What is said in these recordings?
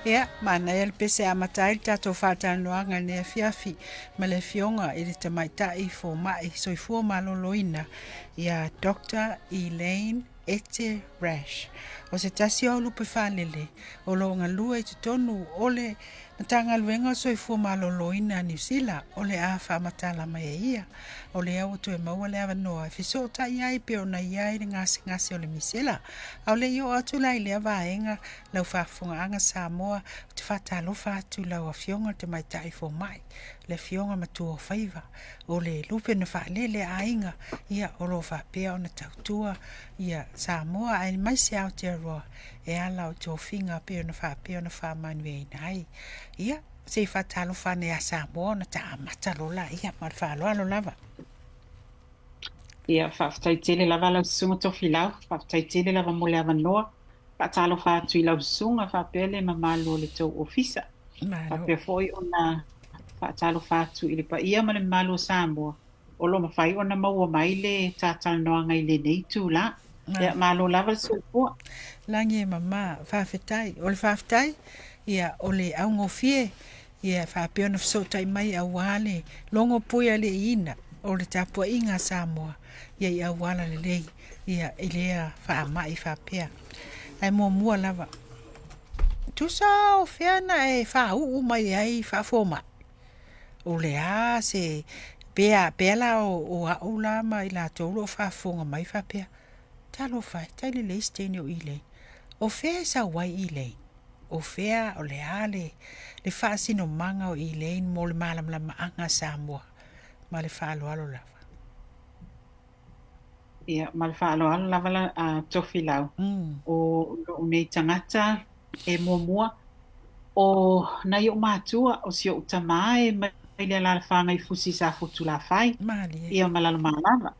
Ia, manaia le pese e amata ai le tatou faatalanoaga i lenei afiafi ma le Afioga i le Tamaitai Fomai Soifua Maloloina ia Doctor Elaine Ete Rash. O se tasi o au lupe faalele o lo o galue i totonu o le Matagaluega o le Soifua Maloloina a Niu Sila o le a faamatala mai e ia. O lea ua toe maua le avanoa e fesootai ai pei ona i ai le gasegase o le misela. A o le i oo atu la i lea vaega, lau faafofogaaga Samoa, ou te faatalofa atu i lau Afioga i le Tamaitai Fomai, le Afioga Matuaofaiva, o le lupe na faalele a aiga, ia, o lo o faapea ona tautua ia Samoa aemaise Aotearoa e ala o tofiga pei ona faapea ona faamanuiaina ai. Ia, se i faatalofa ane ia Samoa ona ta amata loa laia ma le faaaloalo lava. Ia, faafetai tele lava lau Susuga Tofilau, faafetai tele lava mo le avanoa. Faatalofa atu i lau Susuga faapea le mamalu o le tou ofisa. Malo. Faapea foi ona faatalofa atu i le paia ma le mamalu o Samoa o lo o mafai ona maua mai le ta talanoaga i lenei itula. Ia, malo lava le soifua. Lagi e mama, faafetai. O le faafetai, ia, o le augofie, ia, faapea ona fesootai mai aua le logo puialiiina o le tapuaiga a Samoa, ia, i auala lelei, ia, i lea faamai faapea. Ae muamua lava, tusa o fea na e faauu mai ai faafomai? O le a se pea pea la o, o au la ma i latou o lo o faafofoga mai faapea, talofa e, tai lelei se teine o Elaine. O fea e sau ai Elaine? O fea, o le a le, le faasinomaga o Elaine mo le malamalamaaga a Samoa? Ma le faaaloalo lava. Ia, ma le faaaloalo lava la, a Tofilau, o lou nei tagata e muamua, o nai o'u matua, o si o'u tamā e mai le alaalafaga i Fusi i Safotulafai, Malie. ia ma Lalomalava.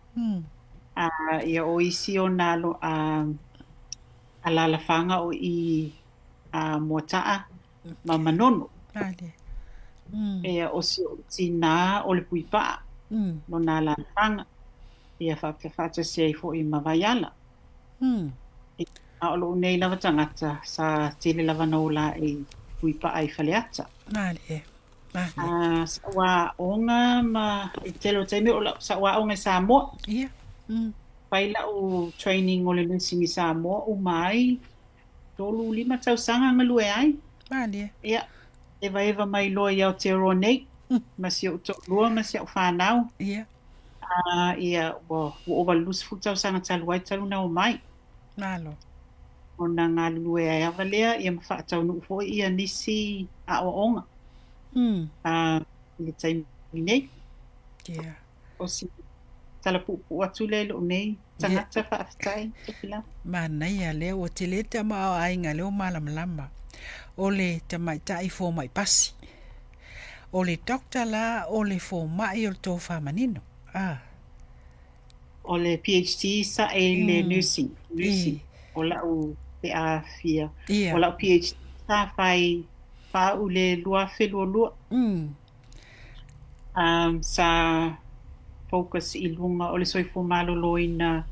A, ia o isi ona alo, a, alaalafaga o i a, Moata'a ma Manono. Malie. Ia, o si o'u tinā o le Puipa'a, lona alaalafaga, ia faapea faatasi ai foi ma Vaiala. A o lou nei lava tagata, sa tele lava na ola aʻe i Puipa'a i Faleata. Malie. Malie. A, sa'u aoga ma i le tele o taimi o lau sa'u aoga i Samoa. Ia. Fai la'u training o le nursing i Samoa, uma ai 35 tausaga galue ai. Malie. Ia, evaeva mai loa i Aotearoa nei, ma si o'u to'alua ma si a'u fanau. Ia. A, ia, ua ua ova i le 20 tausaga talu ai talu ona omai. Malo. Ona galulue ai lava lea, ia ma faataunuu foi ia nisi aoaoga. A, i le taimi nei. Ia. O si tala puupuu atu lea i lou nei tagata faafetai Tofilau. Manaia lea ua tele tamaoaiga lea ua malamalama. O le tamaitai fomai pasi. O le doctor la o le fomai o le tofa manino. Ah. O le PhD sa'e i le nursing, nursing. O la'u pe a fia. Ia. O la'u PhD sa fai faauu i le 2022. Sa focus i luga o le soifua maloloina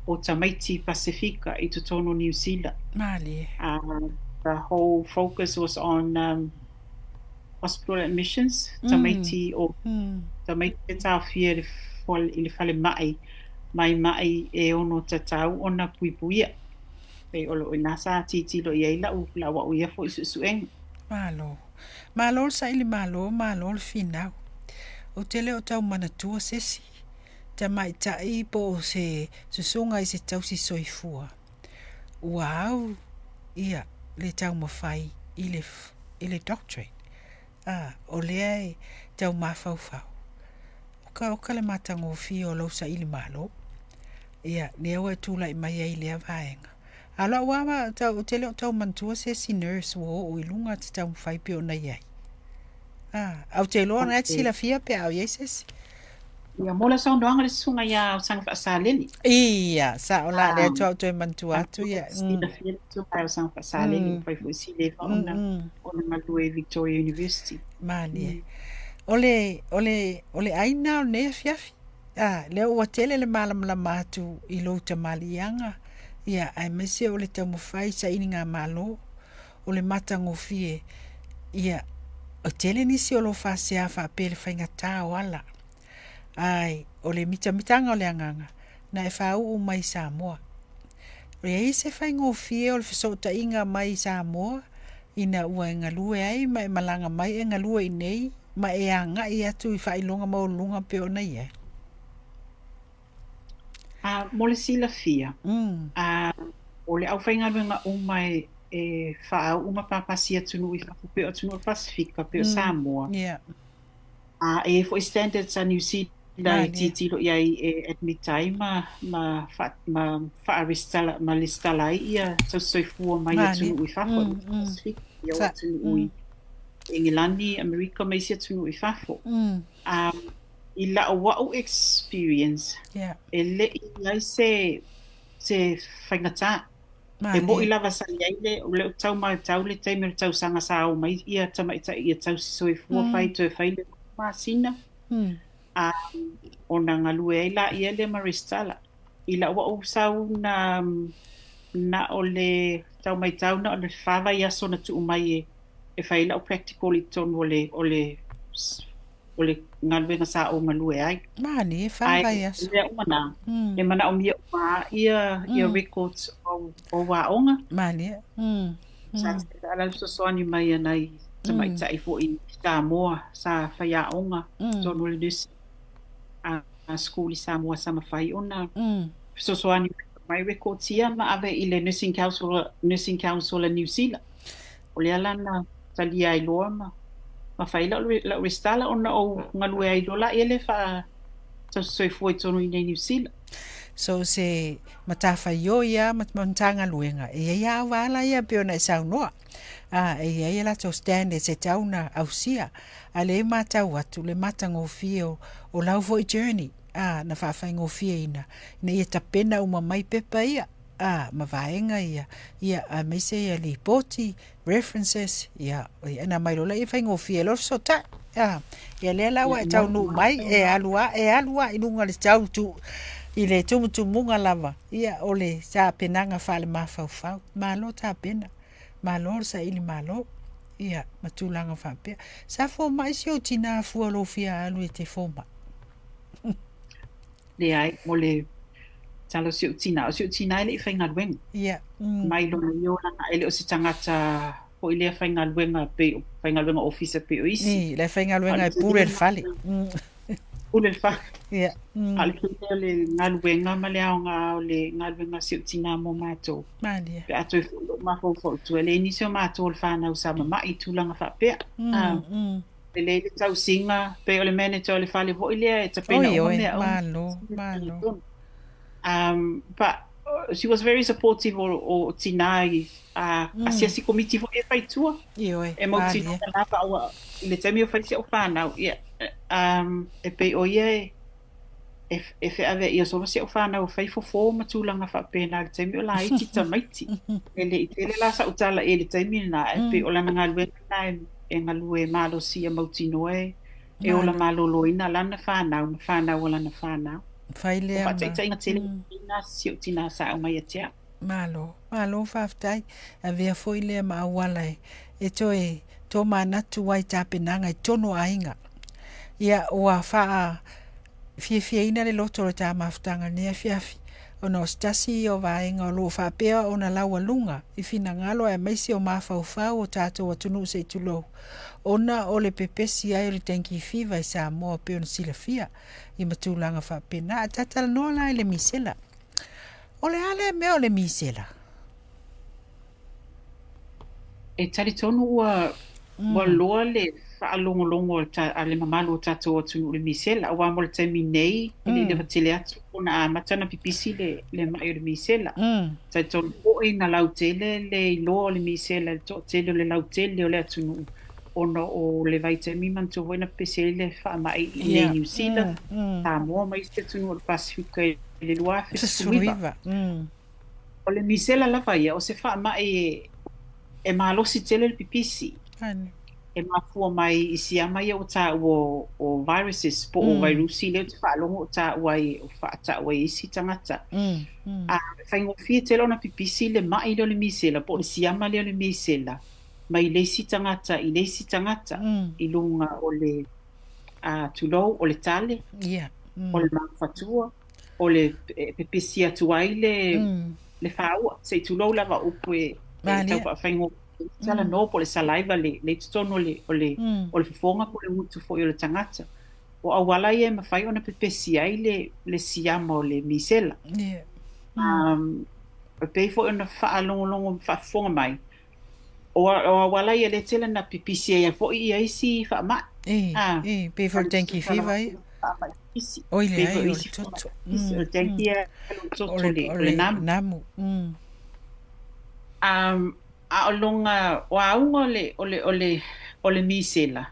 o tamaiti Pasefika i totonu o Niu Sila. Malie. The whole focus was on hospital admissions, tamaiti o tamaiti e taofia i le i le falemai mai ma'i e ono tatau ona puipuia. Pei o loo ina sa tilotilo i ai la'u la'u a'u ia foi su'esu'ega. Malo. Malo le saili malo, malo le finau. Ou te le o tau manatua se isi tamaitai po o se susuga i se tausi soifua ua au ia le taumafai i le, i le doctorate. A, o lea e tau mafaufau. Oka, oka le matagofie o lou saili malo. Ia, lea ua e tulai mai ai i lea vaega. A o lau lava, tau, ou te le o tau manatua se isi nurse ua oo i luga te taumafai pei ona i ai. A, ae ou te iloa o lena e te silafia pe a o i ai se isi. Ia, mo le saunoaga le susuga iā Aosaga Faasalele. Ia, sao la, lea faatoa ou toe manatua atu ia. Silafia le susuga ia Aosaga Faasalele, ua fai foi si leva ona, ona galue i Victoria University. Malie. O le, o le, o le ai lena o lenei afiafi. A, lea ua tele le malamalama atu i lou tamaliiaga, ia, aemaise o le taumafai i sailigamalo. o le matagofie, ia, e tele nisi o lo o faasea faapea i le faigata o ala. Ae o le mitamitaga o le agaga, na e faauu mai i Samoa. E i ai se faigofie o le fesootaiga mai i Samoa ina ua e galue ai ma e malaga mai e galue i nei ma e agai atu i faailoga maualuluga pei ona i ai? A, mo le silafia, a, o le aufaigaluega uma e, e faauu ma papasi i atunuu i fafo pei o atunuu o le Pasefika, pei o Samoa. A, e i ai foi standards a Niu Sila e tilotilo i ai e admit ai ma, ma, fa, ma faa-resitala, ma lesitala ai ia tausisoifua mai atunuu i fafo, Pasefika, ia o atunuu i Engelani, Amerika ma isi atunuu i fafo. A, i la'u a'u experience, e le i i ai se, se faigata. E mo'i lava sa i ai le, o lea ou te tau matau le taimi o le tausaga sa o mai ia tamaitai ia tausisoifua fai toe fai le masina, a, ona galue ai laia lea ma resitala. I la'u a'u sau na, na o le tau matau na o le fa vaiaso na tuu mai e, e fai ai la'u practical i totonu o le, o le, o le galuega sa ou galue ai. Malie, fa Ae vaiaso. o mea uma na, e manaomia uma lava ia records o ou aoga. Malie. Sa ala le fesoasoani mai a nai tamaitai foi i Samoa sa faiaoga i totonu o le nursing school i Samoa sa mafai ona fesoasoani mai records ia ma ave i le Nursing Council, Nursing Council a Niu Sila. O lea la na talia ai loa ma ma fai lau, lau resitala ona ou galue ai loa laia lea faa-tausisoifua i totonu i inei i Niu Sila. So se matafaioi lava ma Matagaluega, e i ai lava auala ia e pei ona e saunoa, a, e i ai a latou standards e tatau ona ausia. A o lea e matau atu le matagofie o, o lau foi journey, a, na faafaigofieina ina ia tapena uma mai pepa ia, a, ma vaega ia, ia, aemaise ia lipoti, references, ia, ona aumai loa lea faigofie ai loa le fesootai. A, ia lea la ua e taunuu mai, e alu lava, e alu lava i luga i le tau tu, i le tumutumuga lava, ia, o le tapenaga faale-mafaufau. Malo tapena, malo le saili malo, ia, ma tulaga faapea. Sa fomai si ou tinā fua i lou fia alu e te fomai? Leai, mo le tala o si ou tinā, o si ou tinā e le i faigaluega. Mai lona ia olaga, e le o se tagata foi lea faigaluega pei o faigaluega ofisa pei o isi. I, le faigaluega e pule le fale. Pule le fale. A o le tele o le galuega ma le aoga o le galuega a si ou tinā mo matou. Malie. Pe a toe foi lou mafaufau i tua, e leai nisi o matou o le fanau sa mama'i i tulaga faapea. Lelei le tausiga, pei o le manager o le fale foi lea e tapena Oi uma oi, mea uma. malo, malo. But she was very supportive o, o tinā i a asiasi komiti foi e fai tua. Ioe, E mautinoa malie. lena pa ua i le taimi o fai si a'u fanau, ia, e pei o ia e e, e feaveaia solo si a'u fanau e fai fofo ma tulaga faapena i le taimi o laiti tamaiti. E le i tele la sa'u tala i ai i le taimi lena, ae pei o lana galuega lena e, e galue malosi ia mautinoa e, e ola maloloina lana fanau ma fanau a lana fanau. Fai O lea ma. faataitaiga tele na si ou tinā sa aumai ia te a'u. Malo, malo faafetai. Avea foi lea ma auala e, e toe tomanatu ai tapenaga i totonu o aiga. Ia, ua faa fiafiaina le loto o le ta mafutaga i lenei afiafi, ona o se tasi ia o vaega o lo o faapea ona laualuga i finagalo aemaise o mafaufau o tatou atunuu se i tulou, ona o le pepesi ai o le dengue fever i Samoa pei ona silafia i ma tulaga faapena. Ae ta talanoa la i le misela. O le a lea mea o le misela? E talitonu ua ua loa le faalogologo a le mamalu o tatou atunuu i le misela, aua mo le taimi nei, e le i leva tele atu ona amata ona pipisi le le ma'i o le misela. Talitonu foi na lautele le iloa o le misela i le toatele o le lautele o le atunuu ona o le vaitaimi manatua foi na pepesi ai le faamai i inei i Niu Sila, Samoa ma isi atunuu o le Pasefika i le 2019. O le misela lava ia, o se faamai e malosi tele le pipisi. E mafua mai i siama ia ua taua o viruses po o vairusi lea ou te faalogo o taua ai, o faataua ai e isi tagata. A e faigofie tele ona pipisi le ma'i lea o le misela po o le siama lea o le misela mai le isi tagata i le isi tagata i luga o le, tulou, o le tale, o le mafatua, o le pepesi atu ai le le fāua, se i tulou lava o upu e tau faafaigofie ai talanoa po o le saliva le i totonu o le o le o le fofoga po o le gutu foi o le tagata. O auala ia e mafai ona pepesi ai le le siama o le misela. E pei foi ona faalogologo faafofoga mai, o auala ia lea tele na pipisi ai foi ia isi faamai. E pei foi o le dengue fever ia. Faamai pipisi. Oi leai, o le toto. O le dengue ia o le toto, o le namu. Namu. A o luga o auga o le, o le, o le, o le misela,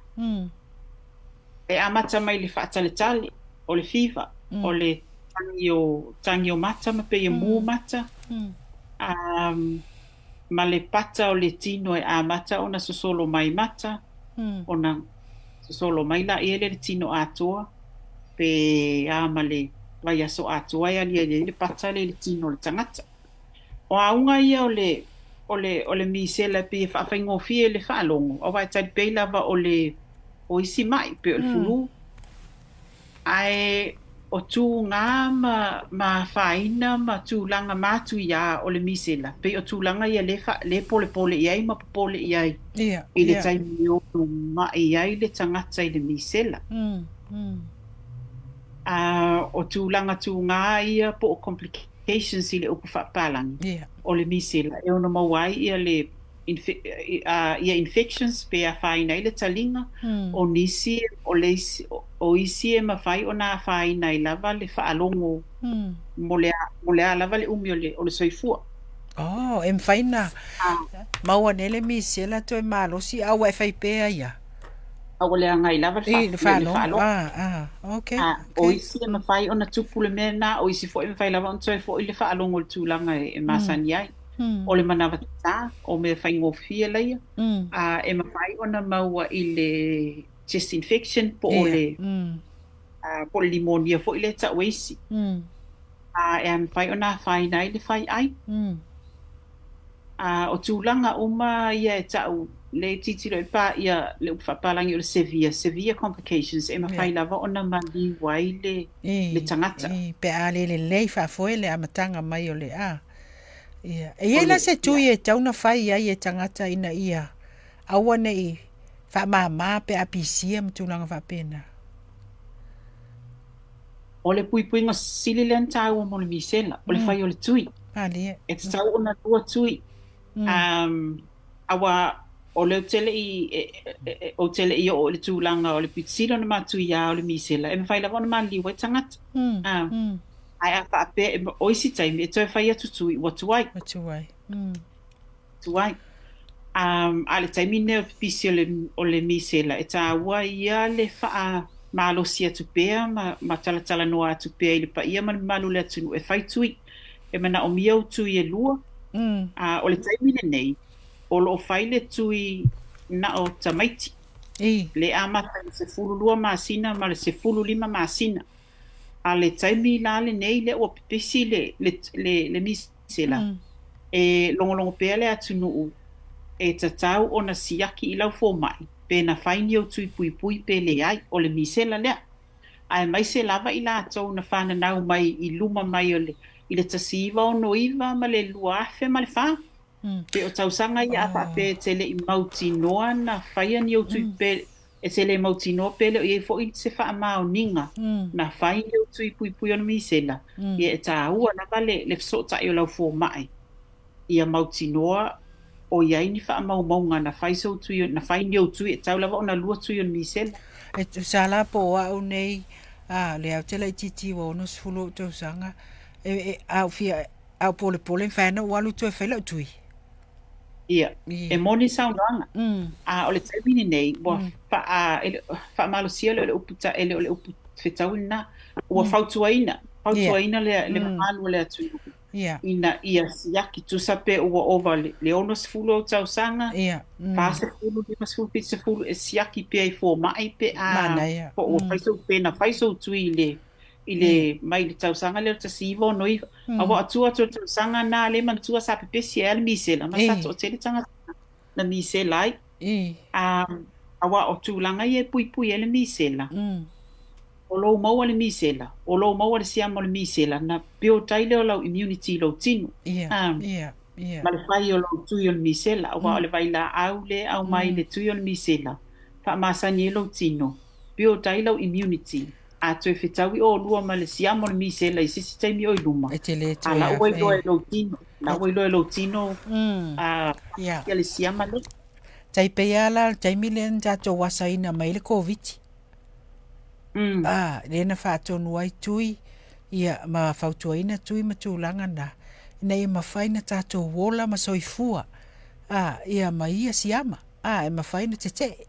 e amata mai le faataletale, o le fiva, o le tagi o, tagi o mata ma pei e mū mata, ma le pata o le tino e amata ona sosolo mai mata, ona sosolo mai laia lea i le tino atoa, pe a ma le vaiaso atoa e aliali ai le pata lea i le tino o le tagata. O auga ia o le, o le, o le misela e pei e faafaigofie i le faalogo, aua e talipei lava o le, o isi ma'i, pei o le fulu. Ae o tugā ma, ma afaina ma tulaga matuiā o le misela, pei o tulaga ia lea fa, lea polepole i ai ma popole i ai i le taimi e ono ma'i ai le tagata i le misela. A o tulaga tugā ia po o complications i le upu faapapalagi o le misela e ono maua ai ia le ia infections pe afaina ai le taliga o nisi, o le isi, o isi e mafai ona afaina ai lava le faalogo mo le a, mo le a lava le umi o le, o le soifua. Oh, e mafai ona maua nei le misela toe malosi a ua e fai pea ia? A ua leaga ai lava le faalogo. Okay, A o isi e mafai ona tupu le mea lena, o isi foi e mafai lava ona toe foi le faalogo i le tulaga e masani ai. O le manawa tatā, o mea faigofie laia, a e mafai ona maua i le chest infection po o le, po o le limonia foi lea e tau e isi. A e mafai ona afaina ai le fai'ai. A o tulaga uma ia e tau le tilotilo i pa ia le upu faapapalagi o le severe, severe complications e mafai lava ona maliu ai le le tagata. Pe a le lelei faafoe le amataga mai o le a. Ia. E i ai la se tui e tatau ona fai ai e tagata ina ia aua ne i faamama pe a pisia ma tulaga faapena? O le puipuiga sili lea ona taua mo le misela, o le fai o le tui. Malie. E tatau ona lua tui. Aua o lea ou te le i, ou te le i oo i le tulaga o le pito sili ona matuiā o le misela, e mafai lava ona maliliu ai tagata. Ae a faapea, o isi taimi e toe fai atu tui ua tuai. Ua tuai. Tuai. A o le taimi lenei o le pipisi o le, o le misela, e taua ia le faamalosi atu pea ma, ma talatalanoa atu pea i le paia ma le mamalu o le atunuu e fai tui. E manaomia ou tui e lua. A o le taimi lenei, o lo o fai le tui na o tamaiti. Le amata i le 12 masina ma le 15 masina. A le taimi la lenei lea ua pipisi le, le, le, le misela, e logologo pea le atunuu e tatau ona siaki i lau fomai pe na fai ni ou tui puipui pe leai, o le misela lea. Aemaise lava i latou na fananau mai i luma mai o le, i le 1969 ma le 2004. Pe o tausaga ia a faapea e te le i mautinoa na faia ni ou tui pe e te le mautinoa pe le o i ai foi se faamaoniga na fai ni ou tui puipui o le misela, ia e taua lava le, le fesootai o lau fomai ia mautinoa o i ai ni faamaumauga na fai sou tui, na fai ni ou tui, e tatau lava ona lua tui o le misela. E tusa la po o au nei, a, lea ou te laitiiti ua 60 ou tausaga, e, e, a ou fia, a ou polepole, mafai ona ou alu toe fai lau tui. Ia, e moni saunoaga. A o le taimi lenei, ua faa, e le, faamalosia le o le upu ta, e le o le upu fetaui lena, ua fautuaina, fautuaina le, le mamalu o le atunuu. Ina ia siaki, tusa pe ua ova le 60 ou tausaga, 40, 50, 70, e siaki pea i fomai pe a po ua fai sou pe na fai sou tui i le i le mai le tausaga lea o le 1969. Aua o tua atu o le tausaga na lea e manatua sa pepesi ai lava le misela ma sa toatele tagata na misela ai. Aua o tulaga ia e puipui ai le misela. O lou maua le misela, o lou maua le siama o le misela, na build ai lea o lau immunity i lou tino. Ma le fai o lou tui o le misela, aua o le vailaau lea e aumai i le tui o le misela, faamasani ai lou tino, build ai lau immunity. A toe fetaui olua ma le siama o le misela i se isi taimi o i luma, E te le a toe la ua afe. iloa e lou tino, la ua iloa e lou tino ia le siama lea. Tai pei lava la o le taimi lea na tatou asaina mai ai le Koviti. A, lea na faatonu ai tui, ia, ma fautuaina tui ma tulaga na, ina ia mafai ona tatou ola ma soifua, a, ia ma ia siama, a, e mafai ona tetee,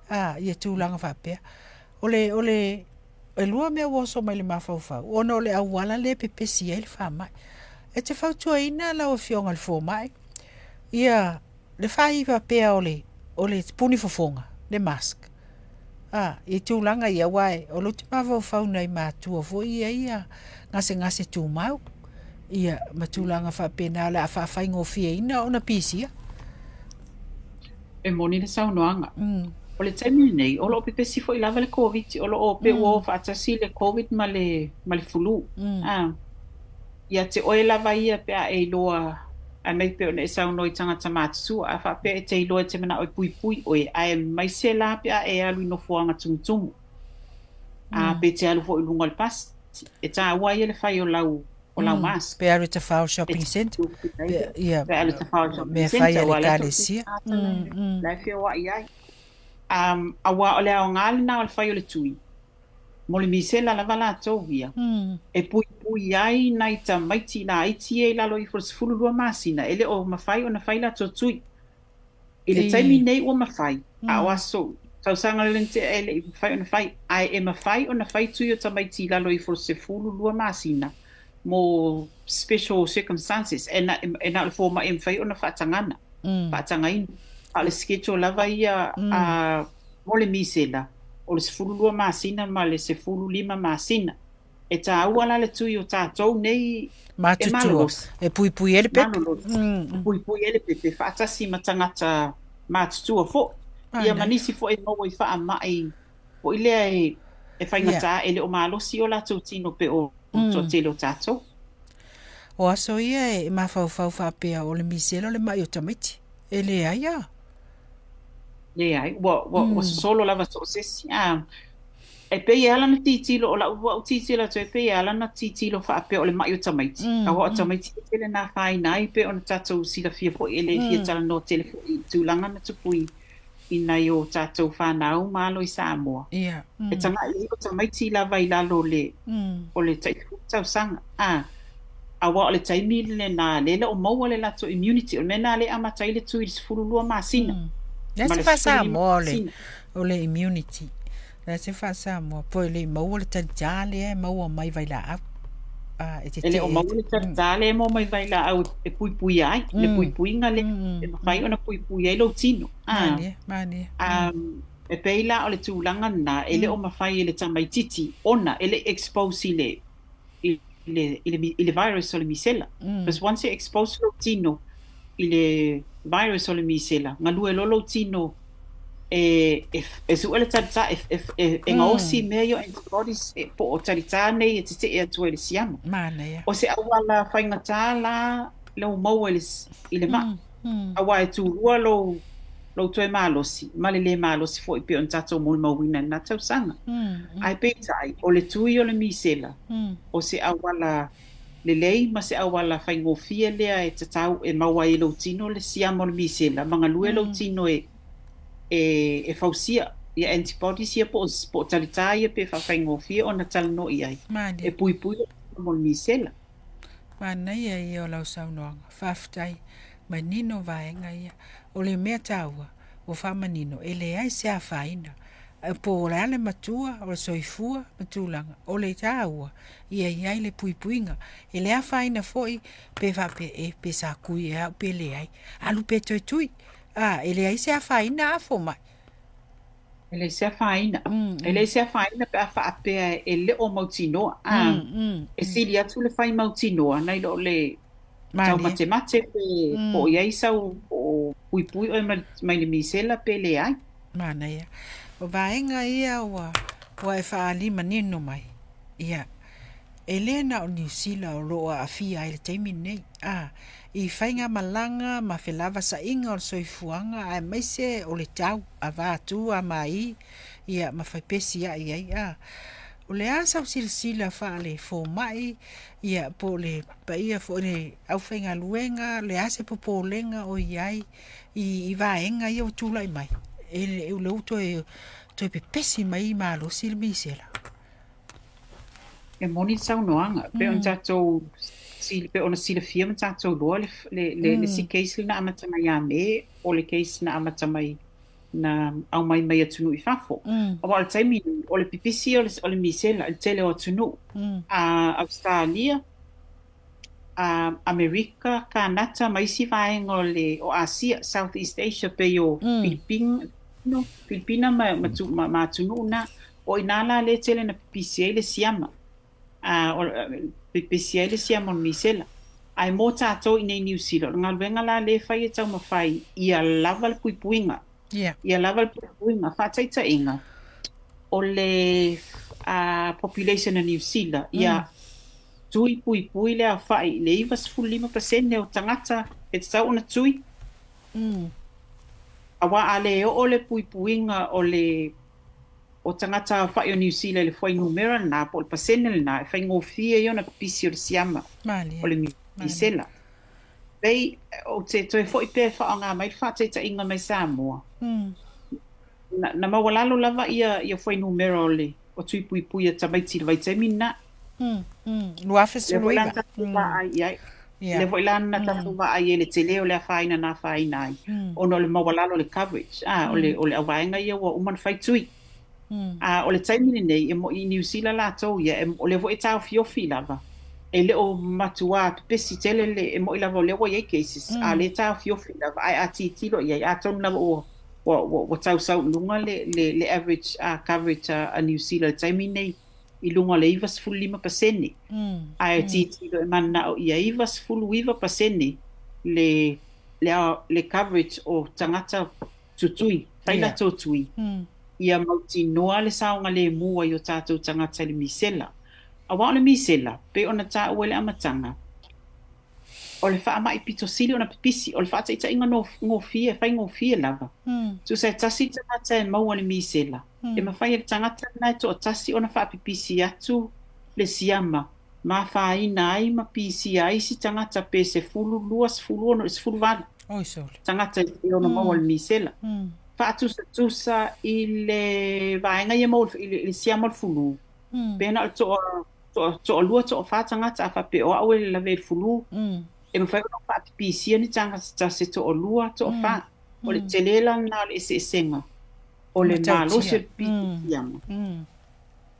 a, ia tulaga faapea. O le, o le, e lua mea ua oso mai i le mafaufau, ona o le auala lea e pepesi ai le faamai. E te fautuaina lau Afioga i le Fomai, ia le faaiva pea o le, o le puni fofoga, le mask, a, i tulaga ia, aua o lea ou te mafaufau i nai matua foi ia e i ai gasegase tumau, ia, ma tulaga faapena o le a faafaigofieina ona pisia. E moni le saunoaga. O le taimi lenei, o lo o pepesi foi lava le Koviti, o lo o pei ua o faatasi le Covid ma le, ma le flu. A, ia te oe lava ia pe a e iloa, aemaise pei ona e saunoa i tagata matutua, a faapea e te iloa e te manao e puipui oe, aemaise la pe a e alu i nofoaga tumutumu, a pe te alu foi i luga o le pasi, e taua ia le fai o lau o lau mask. Pe alu i Tafao Shopping Centre, pe, ia, Pe alu i Tafao Shopping mea fai Centre, a le aua la e ekalesia. toatele tagata la e feoai ai. Aua o le aoga lena o le fai o le tui, mo le misela lava latou ia, e puipui ai nai tamaiti laiti ia i lalo ifo o le 12 masina, e le o mafai ona fai latou tui. I le taimi nei ua mafai, a o aso tausaga lea na tea e le i mafai ona fai, ae e mafai ona fai tui o tamaiti i lalo ifo o le 12 masina mo special circumstances, e na, e na o le fomai e mafai ona faatagana, faatagaina. A o le schedule lava ia a mo le misela, o le 12 masina ma le 15 masina. E taua la le tui o tatou nei e Matutua, malolosi. e puipui ai le pepe. Malolosi. E puipui ai le pepe faatasi ma tagata matutua foi. Ia ma nisi foi e maua i faamai foi lea e faigata, e le o malosi o latou tino pe o toatele o tatou. O aso ia e mafaufau faapea o le misela o le mai o tamaiti. E leai a. Leai, ua sosolo lava so o se isi. A, e pei e ala ona tilotilo, o lau au tilotilo atu e pei e ala ona tilotilo faapea o le mai o tamaiti. Aua o tamaiti e tele na afaina ai, pei ona tatou silafia foi e le fia talanoa tele foi i tulaga na tupu i nai o tatou fanau ma alo i Samoa. E tagai ai o tamaiti lava i lalo o le, o le tai 10 tausaga. A, aua o le taimi lena lea e le o maua le latou immunity. O le mea lena lea e amata ai le tui i le 12 masina. Le Ma se le 15 faa-Samoa o le, masina. o le immunity. Le se faa-Samoa, po e le i maua le talitā lea e maua mai vailaau. A, e E le o tetee. maua le talitā lea e maua mai vailaau e puipuia ai, le puipuiga lea e mafai ona puipui ai lou tino. A, Malie, malie. a, e pei la o le tulaga lena, e le o mafai e le tamaitiiti ona e le i expose i le, i le, i le, i le virus o le misela. Because once e expose lou tino i le virus o le misela, galue loa lou tino e, e, e sue le talitā, e, e, e, e gaosi mea ia o antibodies e, po o talitā nei e tetee atu ai i le siama. Manaia. O se auala faigata la lou maua i le, i le mai. Aua e tulua lou, lou toe malosi ma le lē malosi foi pei ona tatou molimauina i lena tausaga. Ae peitai, o le tui o le misela, o se auala lelei ma se auala faigofie lea e tatau e maua ai e lou tino le siama o le misela ma galue lou tino e, e, e fausia ia antibodies ia po o, po o talitā ia pe faafaigofie ona talanoa i ai Malie. e puipui lou tino mo le misela. Manaia ia o lau saunoaga. Faafetai. Manino vaega ia. O le mea taua, ua faamanino, e leai se afaina. Po o le a le matua, o le soifua ma tulaga, o le taua, ia i ai le puipuiga. E le afaina foi pe faapea, e, pe sa tui ea au pe leai. Alu pea toe tui. A, e leai se afaina a fomai. E leai se afaina. E leai se afaina pe a faapea e le o mautinoa. A, e sili atu le fai mautinoa nai lo le taumatemate pe po o i ai sau po o puipui oe mai le misela pe leai. Manaia. O vaega ia ua ua e faaali manino mai, ia, e le na o Niu Sila o lo o aafia ai i le taimi lenei, a, i faigamalaga ma felavasaʻiga o le soifuaga aemaise o le tau, a va atu a maī, ia, ma faipesiaʻi ai, a. O le a sau silasila faale-fomai, ia, po o le paia foi o le aufaigaluega, o le a se popolega o i ai i vaega ia ua tulai mai, e, o lea ua toe, toe pepesi mai malosi le misela. E moni le saunoaga, pei ona tatou pei ona silafia ma tatou iloa le le le le isi case lea na amata mai ia Me, o le case na amata mai na aumai mai atunuu i fafo. Aua o le taimi nei, o le pipisi o le o le misela i le tele o atunuu, a Ausetalia, a Amerika, Kanata ma isi vaega o le o Asia, South East Asia pei o Filipino, Filipina ma ma ma atunuu na. O i inā la lea e tele na pipisi ai le siama, a o pipisi ai le siama o le misela. Ae mo tatou i inei i Niu Sila, o le galuega la lea e fai e taumafai ia lava le puipuiga. Ia lava le puipuiga. Faataitaiga, o le population a Niu Sila, ia tui puipui le aofai i le 95% o tagata e tatau ona tui. Aua a le oo le puipuiga o le o tagata aofai o Niu Sila i le fuainumera lena po o le pasene lena, e faigofie ai ona pipisi o le siama o le misela. Pei ou te toe foi pea e faaaoga mai le faataitaiga mai Samoa. Na, na maualalo lava ia, ia fuainumera o le o tui puipui a tamaiti i le vaitaimi lena. Lea foi la na 2019. tatou vaai i ai. Lea foi la na tatou vaai i ai le tele o le afaina na afaina ai, ona o le maualalo o le coverage, a, o le, o le auvaega ia ua uma ona fai tui. A o le taimi lenei, e moni i Niu Sila latou ia, e, o lea foi e taofiofi lava, e le o matuā pepesi tele le, e moni lava o lea ua i ai cases, a o lea e taofiofi lava, ae a tilotilo i ai, atonu lava ua, ua, ua, ua tau sau i luga le, le, le average coverage a Niu Sila i le taimi lenei, i luga o le 95%. Ae tilotilo e mananao ia 99% le, le, le coverage o tagata tutui, fai latou tui, ia mautinoa le saogalemu ai o tatou tagata i le misela. Aua o le misela, pei ona taua i le amataga, o le faamai pito sili ona pipisi, o le faataitaiga gofie, faigofie lava. Tusa e tasi le tagata e maua i le misela, e mafai e le tagata lena e toatasi ona faapipisi atu le siama ma afaina ai ma pisia ai isi tagata pe 10, 20, 16, 18 tagata e ono maua i le misela. Faatusatusa i le vaega ia maua i le siama o le fulu, pe na o le toa, toa, toalua, toafa tagata, a faapea o au e lawe i le fulu, e mafai ona faapipisia ni tagata tasi e toalua, toafa. O le tele la lena o le eseesega o le malosi o le pipisi siama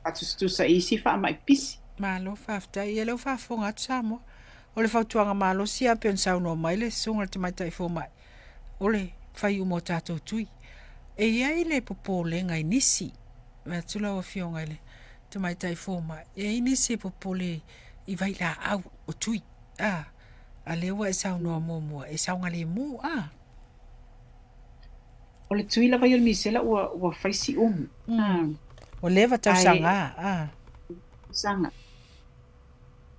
faatusatusa i isi faamai pipisi. Malo faafetai. Ia lea ua faafofoga atu Samoa. O le fautuaga malosi lava pei ona saunoa mai le Susuga i le Tamaitai Fomai, o le fai uma o tatou tui. E i ai le popolega i nisi, vae atu lau Afioga i le Tamaitai Fomai, e i ai nisi e popole i vailaau o tui, a, a lea ua e saunoa muamua, e saogalemu, a. O le tui lava ia o le misela ua, ua fai si umi. Ua leva tausaga, a. Tausaga.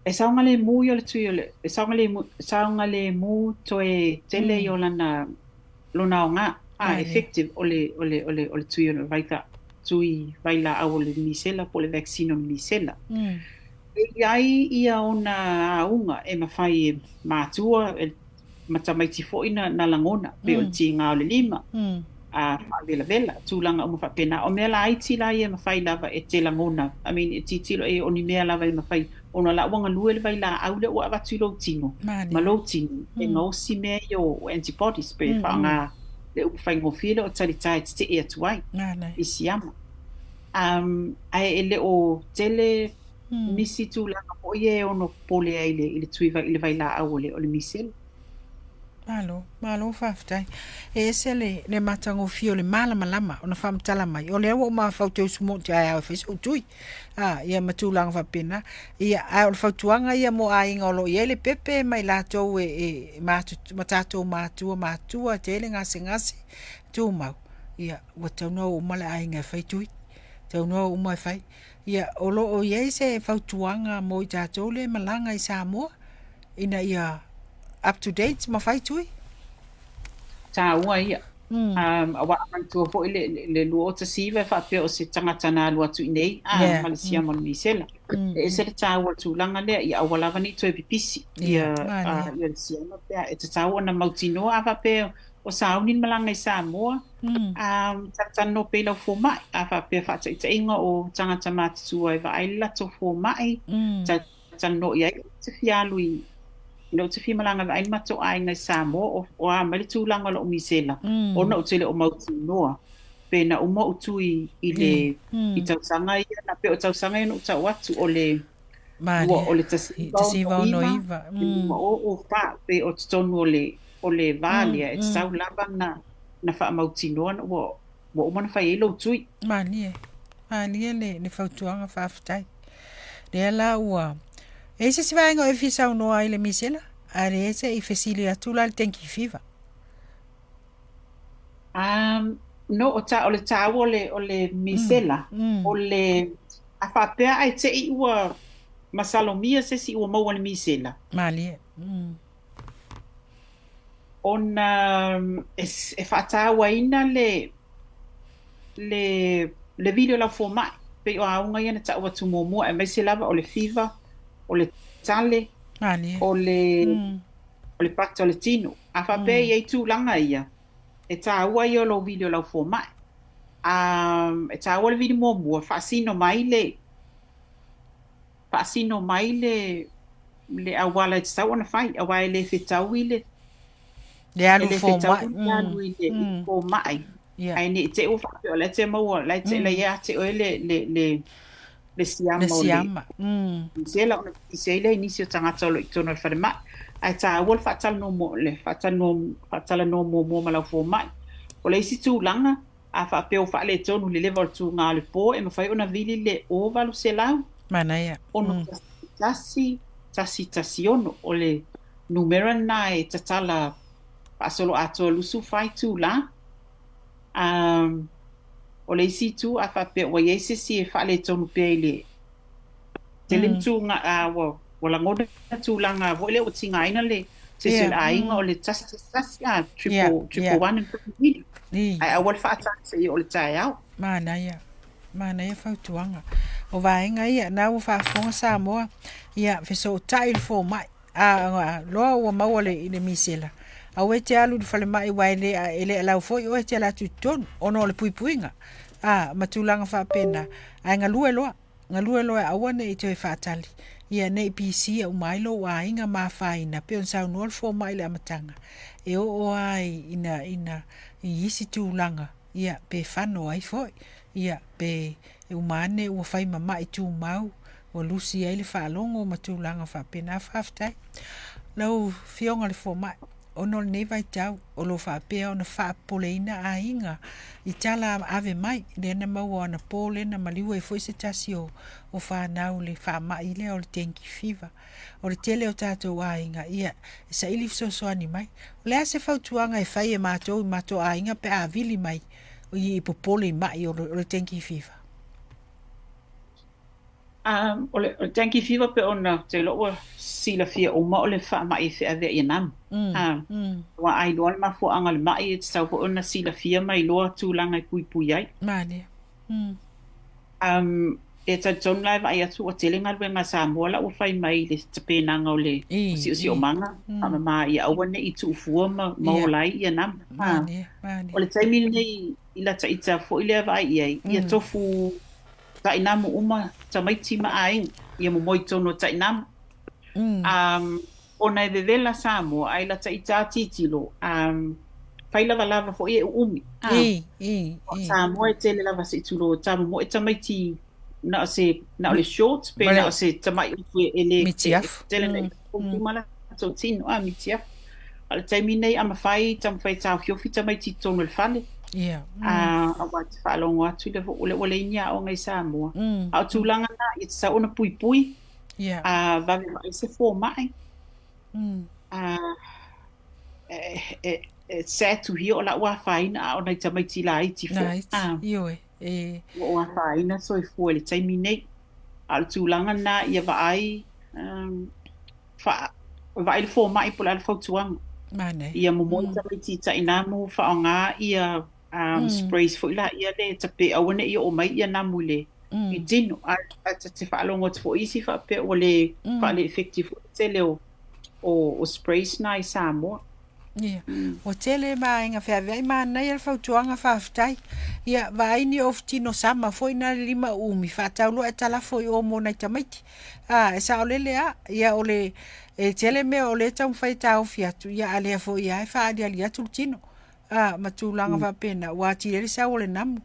E saogalemu ia o le tui o le, e saogalemu, saogalemu toe tele ia o lana, lona aoga, a, effective o le, o le, o le, o le tui o le vaita, tui vailaau o le misela po o le vaccine o le misela. E i ai ia ona auga e mafai e matua, e ma tamaiti foi na, na lagona, pei o le tiga o le lima, a faavelavela, tulaga uma faapena. O mea laiti la ia e mafai lava e te lagona, I mean, e tilotilo e o ni mea lava e mafai, ona o la ua galue le vailaau lea ua avatu i lou tino, ma lou tino, e gaosi mea ia o antibodies, pe faaaoga le upu faigofie lea o talita e tetee atu ai i siama. Ae e le o tele nisi tulaga foi ia e ono popole ai i le tui i le vailaau o le misela. Malo, malo faafetai. E ese le matagofie o le malamalama ona faamatala mai. O lea ua ou mafaufau ou te usu moi taeao e fai so'u tui. A, ia ma tulaga faapena. Ia, ae o le fautuaga ia mo aiga o lo o i ai le pepe ma i latou e, e ma tatou matua matua tele gasegase tumau, ia ua tatau ona o uma le aiga e fai tui. Tatau ona o uma e fai. Ia, o lo o i ai se fautuaga mo i tatou lea e malaga i Samoa ina ia up to date ma fai tui? Taua ia. Aua a manatua foi le 2019 e faapea o se tagata na alu atu i inei ma le siama o le misela. E ese le taua o le tulaga lea, ia aua lava ne i toe pipisi ia le siama pe a e tatau ona mautinoa. A faapea o sauni le malaga i Samoa, talatalanoa pea i lau fomai. A faapea faataitaiga o tagata matutua e vaai le latou fomai, talatalanoa i ai, ou te fia alu i lea ou te fia malaga e vaai le matou aiga i Samoa, o a mai le tulaga o lou misela, ona ou te le o mautinoa pe na uma ou tui i le i tausaga ia, na pei o tausaga ia na ou tau atu o le lua o le 1969, le 2004, pei o totonu o le va lea e tatau lava na faamautinoa na ua uma ona fai ai lou tui. Malie, malie le fautuaga, faafetai. Lea la ua e i ai se isi vaega o e fia saunoa ai i le misela, ae leai se i fesili atu la i le dengue fever. No, o, ta, o le taua o le misela, o le, a faapea ae te i ua masalomia se isi ua maua i le misela. Malie. Ona e faatauaina le vili o lau fomai, pei o auga ia na tau atu muamua, aemaise lava o le fever, o le tale, Malie. o le pata o le tino. A faapea e i ai tulaga ia, e taua ia o lou vili o lau fomai. E taua le vili muamua, faasino mai le auala e tatau ona fai, aua e le fetaui le Le e alu le fetaui fomai. le alu i le fomai. Ae ne i te i ua faapea o la e te maua, la e te la ia te oe le Le siama o le siama. Misela ona pipisi ai lea i nisi o tagata o lo o i totonu o le falemai. Ae taua le faatalanoa le faatalanoa muamua ma lau fomai. O le isi tulaga, a faapea ua faaletonu le leva o le tuga o le po, e mafai ona vili le 0800 Manaia. 611 116. O le numera lena e tatala faasoloatoa 24 itula. O le isi itu, a faapea ua i ai se isi e faaletonu pea i le tele ni tuga, ua lagona tulaga foi lea ua tigaina le se isi o le aiga, o le 111, triple triple one and vili. Ae aua le faatali seia oo i le taeao. Manaia. Manaia fautuaga. O vaega ia, na ua faafofoga Samoa, ia fesootai i le fomai. A loa ua maua i le misela, aua e te alu i le falemai aua e le allow foi oe e te alu atu i totonu ona o le puipuiga. A, ma tulaga faapena, ae galue loa. Galue loa aua ne i toe faatali, ia ne i pisia uma ai lou aiga ma afaina, pei ona saunoa le fomai i le amataga, e oo lava ina i isi tulaga, ia pe fano ai foi, ia pe uma ane ua fai ma mai tumau, ua lusi ai le faalogo ma tulaga faapena. Faafetai. Lau Afioga i le Fomai, ona o lenei vaitau o lo o faapea ona faapopoleina aiga i tala ave mai, lea na maua anapo lea na maliu ai foi se tasi o fanau i le faamai lea o le dengue fever. O le tele o tatou aiga, ia, e saili fesoasoani mai. O le a se fautuaga e fai e matou i matou aiga pe a vili mai i popole i mai o le dengue fever? O le dengue fever pe ona te iloa ua silafia uma o le faamai e feaveai e namu. Aua a iloa le mafuaaga o le mai e tatau foi ona silafia ma iloa tulaga e puipui ai. Malie. E talitonu la e vaai atu ua tele galuega a Samoa la ua fai mai i le tapenaga o le siosiomaga, faamama ia aua ne i tuufua ma ola ai ia namu. Malie, malie. O le taimi lenei i lata ita foi lea vaai i ai, ia tofu tainamu uma tamaiti ma aiga, ia momoe i totonu o tainamu. Ona e vevela Samoa, ae lata ita a tilotilo, fai lavalava foi e uumi. A I, i, o i. Samoa e tele lava se i tulou e tamomoe tamaiti na o se na o le shorts pe na o Ma le se tamai upu e le e mitiafu. tele na i ma latou tino a mitiafu. A o le taimi nei a mafai taumafai e taofiofi tamaiti i totonu o le fale. Ia. A aua e te faalogo atu le ua leai ni aoga i Samoa. A o tulaga na ia tatau ona puipui Ia. a vave vaai se fomai. A e sad to hear o la'u afaina a o nai tamaiti laiti foi Laiti. a Ioe. E. ua ou afaina soifua i le taimi nei. A o le tulaga lena ia vaai faa vaai le fomai po o le a le fautuaga. Manaia. Ia momoe tamaiti i tainamu faaaoga ia sprays foi laia le tape aua ne i oo mai ia namu i le i tino. Ae ta te faalogo atu foi isi faapea ua le faale effective foi le tele o sprays na i Samoa. Ia. Ua tele vaega feaveai manaia le fautuaga faafetai. Ia vaai ni ou tino sama foi na le 5 umi faatau loa e talafo i o mo nai tamaiti. A e saolele a ia o le e tele mea o lea e taumafai e taofi atu ia a lea foi a e faaaliali atu le tino. A ma tulaga faapena ua atili ai le sau o le namu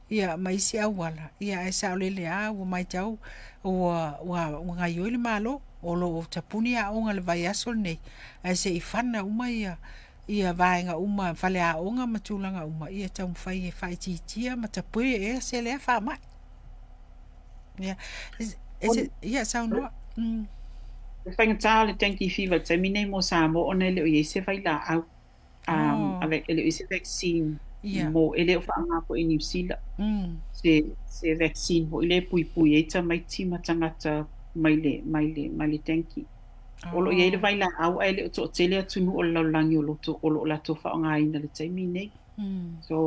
ia ma isi auala ia ae saolele a ua matau ua ua ua gaoioi le Malo o lo o tapuni aoga i le vaiaso lenei ae se i fana uma ia ia vaega uma faleaoga ma tulaga uma ia taumafai e faaitiitia ma tapue ea se lea faamai. Ia e ia saunoa. E faigata le dengue fever i le taimi nei mo Samoa ona e le o i ai se vailaau. E le o i ai se vaccine mo e le o faaaoga foi i Niu Sila se vaccine foi lea e puipui ai tamaiti ma tagata mai le mai le mai le dengue. O lo o i ai le vailaau ae le o toatele atunuu o le lalolagi o o lo o latou faaaogaina i le taimi nei. So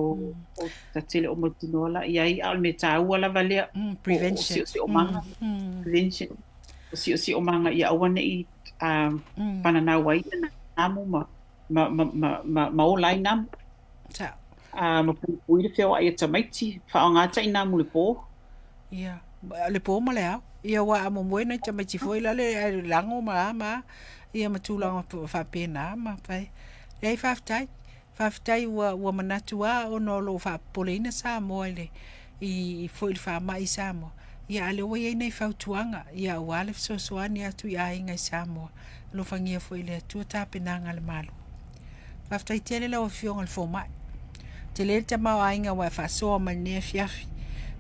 o ta te le o mautinoa la i ai, a o le mea taua lava lea o Prevention. siosiomaga, prevention, o siosiomaga ia aua ne i fananau ai ia namu ma, ma, ma, ma, ma ola ai namu. Sao. A ma puipui le feoai a tamaiti, faaaoga tainamu i le po. Ia, le po ma le ao. Ia aua a momoe nai tamaiti foi lale ae lago ma a ma a. Ia ma tulaga faapena ma fai. Leai faafetai. Faafetai ua ua manatu lava ona o lo o faapopoleina Samoa i le i foi i le faamai i Samoa. Ia a o lea ua i ai nai fautuaga ia aua le fesoasoani atu i aiga i Samoa. Alofagia foi e le Atua tapenaga a le Malo. Faafetai tele lau Afioga i le Fomai. Tele le tamaoaiga ua e faasoa mai lenei afiafi.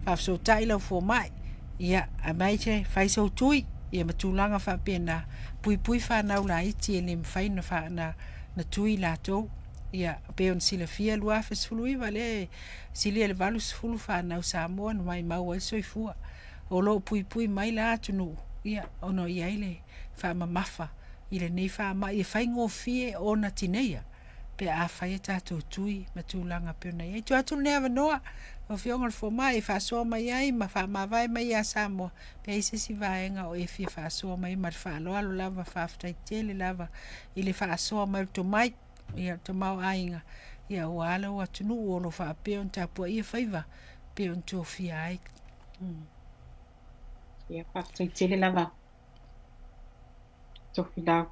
Faafesootai lau Fomai, ia, aemaise fai sou tui, ia ma tulaga faapena, puipui fanau laiti e le mafai ona fa, na, na tui latou. Ia, pei ona silafia 2019 lea e silia i le 80 fanau Samoa na maimau ai le soifua. O lo o puipui mai la atunuu, ia, ona i ai le faamamafa i lenei faamai e faigofie ona tineia pe a fai a tatou tui ma tulaga pei ona i ai. Tuu atu lenei avanoa lau Afioga i le Fomai e faasoa mai ai ma faamavae mai ia Samoa pe i ai se isi vaega o e fia faasoa mai ma le faaaloalo lava. Faafetai tele lava i le faasoa mai o le tomai, ia le tamaoaiga, ia aua lou atunuu o lo o faapea ona tapuaia faiva pei ona tofia ai. Ia, faafetai tele lava Tofilau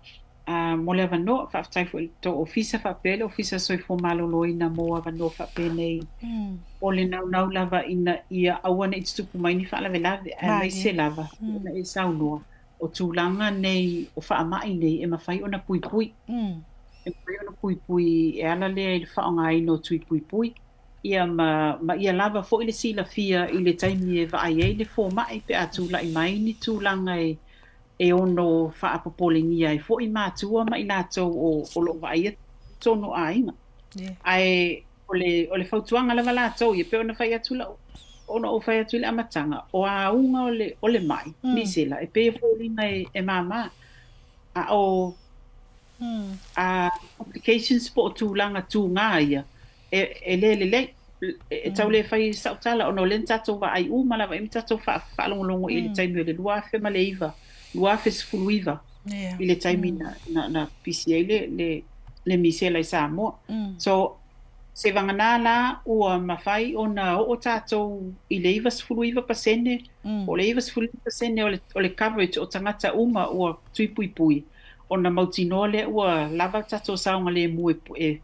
mo le avanoa. Faafetai foi i le tou ofisa faapea le Ofisa Soifua Maloloina mo avanoa faapenei. O le naunau lava ina ia aua ne i tutupu mai ni faalavelave, aemaise lava ona e saunoa o tulaga nei o faamai nei e mafai ona puipui. E mafai ona puipui e ala lea i le faaaogaina o tui puipui. Ia ma, ma ia lava foi le silafia i le taimi e vaai ai le fomai pe a tulai mai ni tulaga e ono faapopolegia ai foi matua ma i latou o lo o vaaia tonu o aiga. Ae o le fautuaga lava latou ia, pei ona fai atu lau, ona ou fai atu i le amataga, o auga o le mai, misela, e pei e foliga e māmā. A o complications po o tulaga tugā ia, e le lelei. E tau le fai sau tala ona o lea na tatou vaai uma lava i ai ma tatou faalogologo i le taimi o le 2009, 2019 i le taimi na pisi ai le misela i Samoa. So, seivagana la ua mafai ona oo tatou i le 99% po o le 95% o le coverage o tagata uma ua tui puipui, ona mautinoa lea ua lava le tatou saogalemu e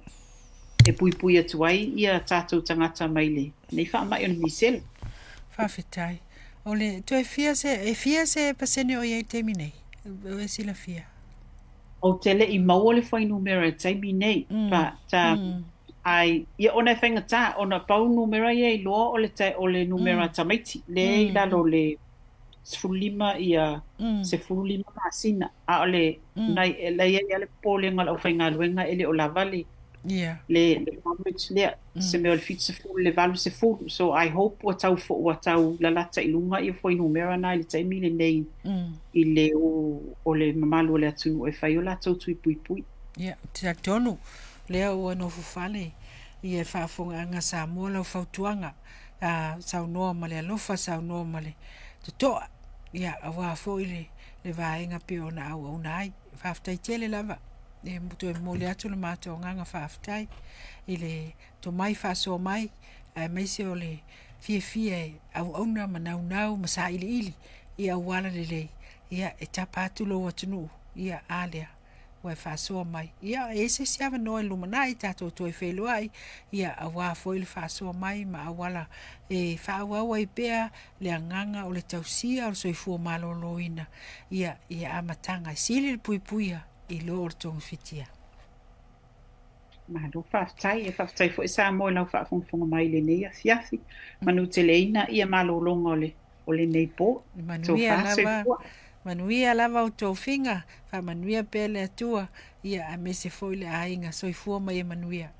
e puipui atu ai ia tatou tagata mai lenei faamai o le misela. Faafetai. O le toe fia se, e fia se pasene o i ai i le taimi nei? O e silafia? Ou te le i maua le fuainumera i le taimi nei, but I, ia ona e faigata, ona pau numera ia iloa o le, o le numera tamaiti, lea e i lalo o le 15 ia 15 masina, a o le, nai, e la e i ai lava le popolega o le aufaigaluega e le o lava le, le, le coverage lea, se mea o le 70 i le 80. So I hope ua tau, ua tau lalata i luga ia fuainumera na i le taimi lenei i le o, o le mamalu o le atunuu e fai o latou tui puipui. Ia, ou te talitonu, lea ua nofo fale ia le faafofogaaga a Samoa lau fautuaga, a saunoa ma le alofa, saunoa ma le totoa, ia, aua foi le, le vaega pei ona auauna ai. Faafetai tele lava. E toe momoli atu le matou agaga faafetai i le tomai faasoa mai, aemaise o le fiafia e auauna ma naunau ma sailiili i auala lelei, ia, e tapa atu lou atunuu, ia, a lea, ua e faasoa mai. Ia, e i ai se isi avanoa i le lumanai tatou toe feiloai, ia, aua foi le faasoa mai ma auala e faaauau ai pea le agaga o le tausia o le soifua maloloina, ia, i amataga e sili le puipuia i lo o le togafitia. Malo faafetai. E faafetai foi Samoa i lau faafogafoga mai i lenei afiafi. Manuteleina ia malologa o le o lenei po. Manuia lava, manuia lava outou figa, faamanuia pea le Atua, ia aemaise foi le aiga. Soifua ma ia manuia.